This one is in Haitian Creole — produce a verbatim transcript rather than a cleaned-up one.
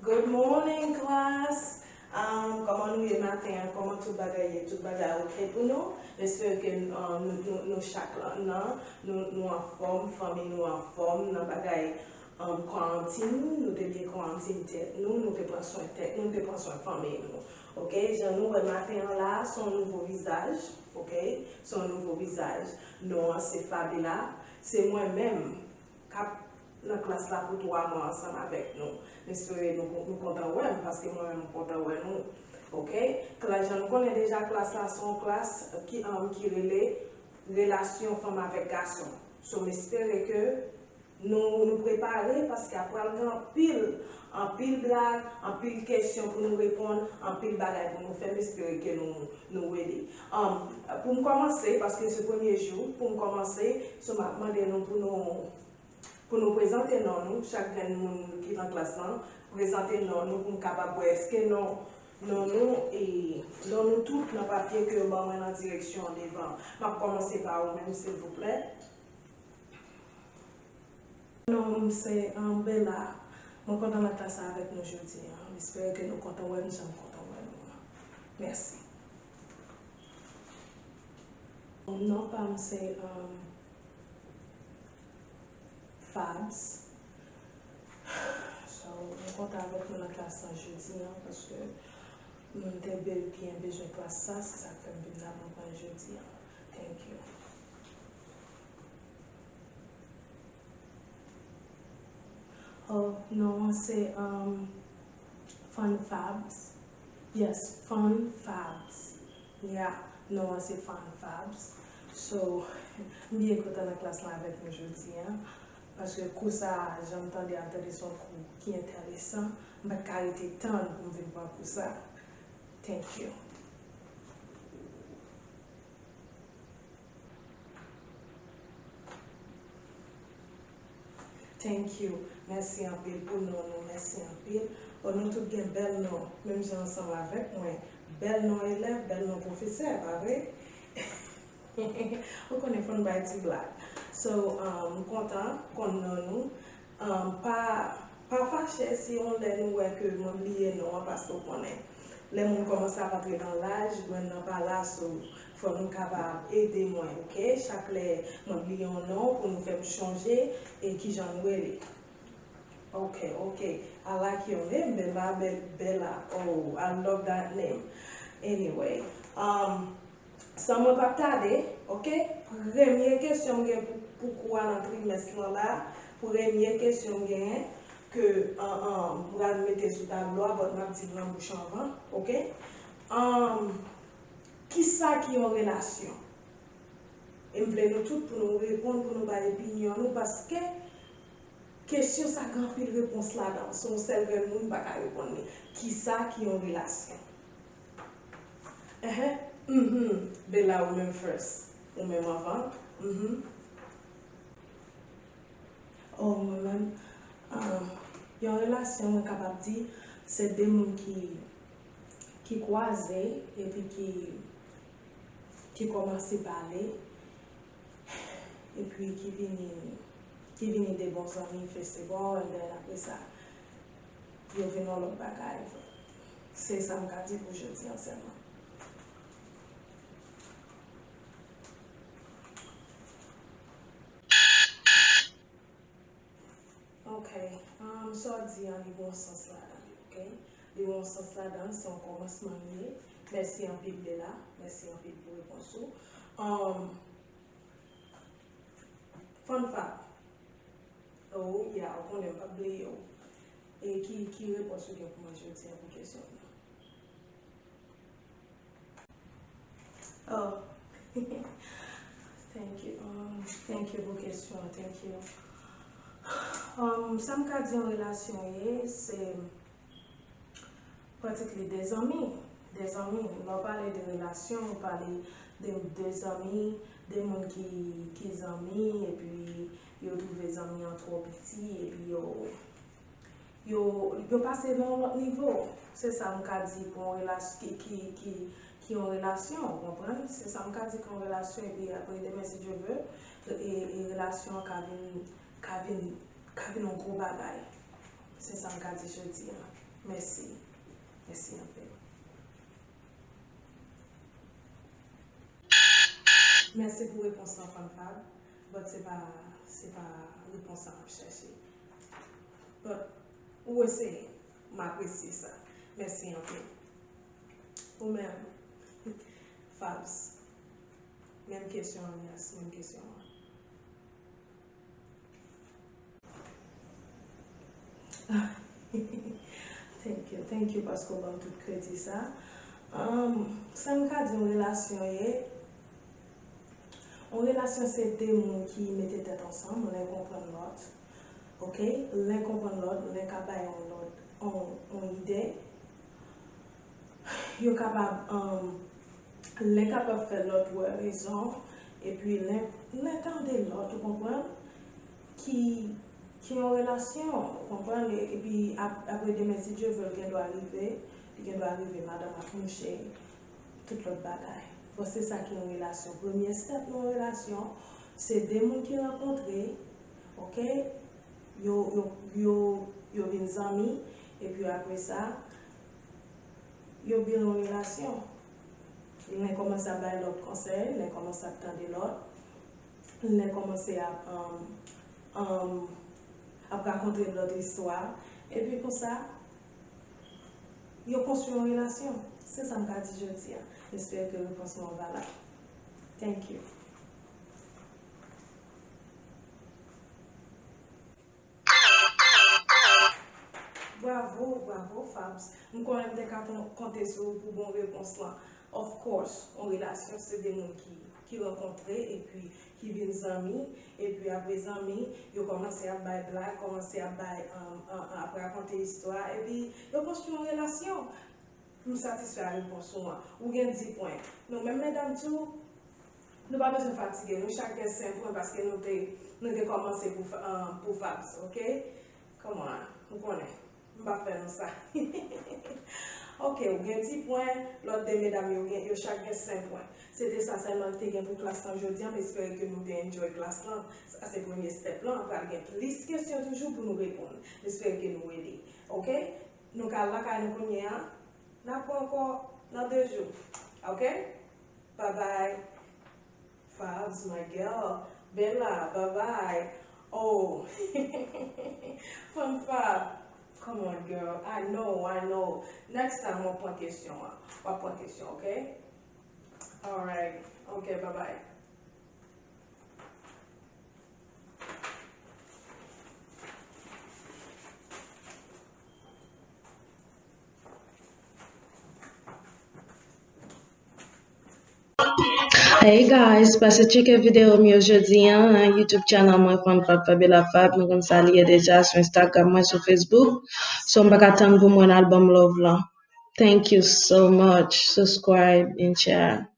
Good morning, class. Um, kòman nou ye maten an? Kòman tout bagay ye? Tout bagay oke pou nou? M espere ke, um, nou, nou, nou chak la, nan, nou, nou anfòm, fanmi nou anfòm, nan bagay, um, kwarantin, nou te byen kwarantin tèt nou, nou te pran swen tèt nou, nou te pran swen fanmi nou. Oke, jan nou wè maten an la, se yon nouvo vizaj, oke, se yon nouvo vizaj. Non an se Fabiola, se mwen menm k ap nan klas la pou twa mwa ansanm avèk nou. M espere nou, nou kontan wè m, paske mwen menm m kontan wè nou. Oke? Klas, jan nou konnen deja, klas la se yon klas ki, um, ki rele relasyon fanm avèk gason. So, m espere ke nou, nou prepare, paske ap pral gen anpil, anpil blag, anpil kesyon pou nou reponn, anpil bagay pou nou fè. M espere ke nou, nou ready. Um, pou m kòmanse, paske se premye jou, pou m kòmanse, so m ap mande nou pou nou Pou nou prezante non nou, chak grenn moun ki nan klas lan, prezante non nou pou m kapab wè èske non, non nou, e, non nou tout nan papye ke yo ban mwen nan direksyon an devan. M ap kòmanse pa ou menm, silvouplè. Non m se, um, Bella. Mwen kontan nan klas la avèk nou jodi a. M espere ke nou kontan wè m jan m kontan wè nou an. Mèsi. Non pa m se, um, Fabs. So, mwen kontan avèk nou nan klas lan jodi a, paske nou te byen, byen bezwen klas sa, se sa k fè m vin la pou m pran l jodi a. Thank you. Oh, non an se, um, Fun Fabs. Yes, Fun Fabs. Yeah, non an se Fun Fabs. So, m byen kontan nan klas lan avèk nou jodi a. Paske kou sa, jan m tande a, m tande se yon kou ki enteresan. M pa t ka rete tann pou m vin pran kou sa. Thank you. Thank you. Mèsi anpil pou non nou. Mèsi anpil. O, nou tout gen bèl non. Menm jan ansanm avèk mwen. Bèl non elèv, bèl non pwofesè, pa vre? Ou konnen fò n bay ti blag. So, um, m kontan konn non nou. Um, pa, pa fache si yon lè nou wè ke mwen bliye non an, paske w konnen, lè moun kòmanse ap antre nan laj, grenn nan pa la, so, fò nou kapab ede mwen, oke? Chak lè mwen bliye yon non, pou nou fè m chonje e kijan nou rele. Oke, oke. I like your name, Bella, Be-, Bella. Oh, I love that name. Anyway, um, san mwen p ap tade, oke? Premye kesyon m gen pou, pou kou a nan trimès lan la, premye kesyon m genyen ke, an, an, m pral mete sou tablo a, but m ap di l nan bouch anvan, oke? An, kisa ki yon relasyon? E m vle nou tout pou nou reponn, pou nou bay opinyon nou, paske kesyon sa gen anpil repons ladan l. Se yon sèl grenn moun ki pa ka reponn li. Kisa ki yon relasyon? Enhen, mhm. Bella, ou menm first. Ou menm anvan. Mhm. Oh, mwen menm, ah, yon relasyon, mwen kapab di, se de moun ki, ki kwaze epi ki, ki kòmanse pale, epi ki vini, ki vini de bon zanmi, fè se bon, and then apre sa, yo vin yon lòt bagay. Se sa m ka di pou jodi an sèlman. Ok, um, sa w di an, li gen yon sans ladan l, ok? Li gen yon sans ladan l, se yon kòmansman li ye. Mèsi anpil, Bella. Mèsi anpil pou repons ou. Um, Fanfa. Oh, yeah, ou konnen m p ap bliye w. E ki, ki repons ou gen pou mwen jodi a pou kesyon m nan? Oh. Thank you. Um, Thank you pou kesyon an, thank you. Um, sa m ka di yon relasyon ye, se pratikli de zanmi, de zanmi. Lè w pale de relasyon, ou pale de, de zanmi, de moun ki, ki zanmi, epi yo twouve zanmi an twò piti, epi yo, yo, yo pase nan yon lòt nivo. Se sa m ka di pou yon relasyon ki, ki, ki, ki yon relasyon, ou konprann? Se sa m ka di ki yon relasyon, epi apre demen, si Dye vle, e, e relasyon an ka vin, ka vin, ka vin yon gwo bagay. Se sa m ka di jodi a. Mèsi. Mèsi anpil. Mèsi pou repons lan, Fanfan. But se pa, se pa repons lan m ap chèche. But ou eseye. M apresye sa. Mèsi anpil. Ou menm, Fabs. Menm kesyon an, yes, menm kesyon an. Thank you, thank you paske w ban m tout kredi sa. Um, sa m ka di yon relasyon ye, yon relasyon se de moun ki mete tèt ansanm, len konprann lòt. Ok? Len konprann lòt, len ka bay yon lòt, yon, yon ide. Yo kapab, um, len kapab fè lòt wè rezon, epi len, len tande lòt, ou konprann? Ki, ki yon relasyon, ou konprann? E, epi ap-, apre demen, si Dye vle, l gen dwa rive, li gen dwa rive, madanm ak mouche, tout lòt bagay. Bon, se sa ki yon relasyon. Premye step nan yon relasyon, se de moun ki rankontre, ok? Yo, yo, yo, yo vin zanmi, epi apre sa, yo build yon relasyon. Len kòmanse ap bay lòt konsèy, len kòmanse ap tande lòt, len kòmanse ap, um, um, ap rakonte lòt istwa. Epi konsa, yo konstwi yon relasyon. Se sa m ka di jodi a. M espere ke repons mwen valab. Thank you. Bravo, bravo, Fabs. M konnen m te ka kon-, konte sou ou pou bon repons lan. Of course, yon relasyon se de moun ki, ki rankontre epi ki vin zanmi, epi apre zanmi, yo kòmanse ap bay blag, kòmanse ap bay, um, um, ap rakonte istwa, epi yo konstwi yon relasyon. M satisfè a repons ou an. Ou gen dis pwen. Nou menm medam tou, nou pa bezwen fatige. Nou chak gen senk pwen paske nou te, nou te kòmanse pou, pou Fabs, ok? Come on, ou konnen. M p ap fè nou sa. Ok, ou gen dis pwen, lòt de medam yo gen, yo chak gen senk pwen. Se te sa sèlman ki te gen pou klas lan jodi a. M espere ke nou te enjoy klas lan. Sa se premye step lan. Pral gen plis kesyon toujou pou nou reponn. M espere ke nou rele. Ok? Nou ka al lakay nou kounye a. N ap wè ankò nan de jou. Ok? Bye bye. Fabs, my girl. Bella, bye bye. Oh. Fun Fab. Come on, girl. I know, I know. Next time, w ap pran kesyon an. W ap pran kesyon, ok? Alright. Ok, bye bye. Hey guys, pase tcheke videyo m yo jodi a, YouTube channel mwen Fun Fab Fabiola Fab, nou konn sa li ye deja, sou Instagram mwen, sou Facebook. So m pa ka tann pou m wè album Love lan. Thank you so much. Subscribe and share.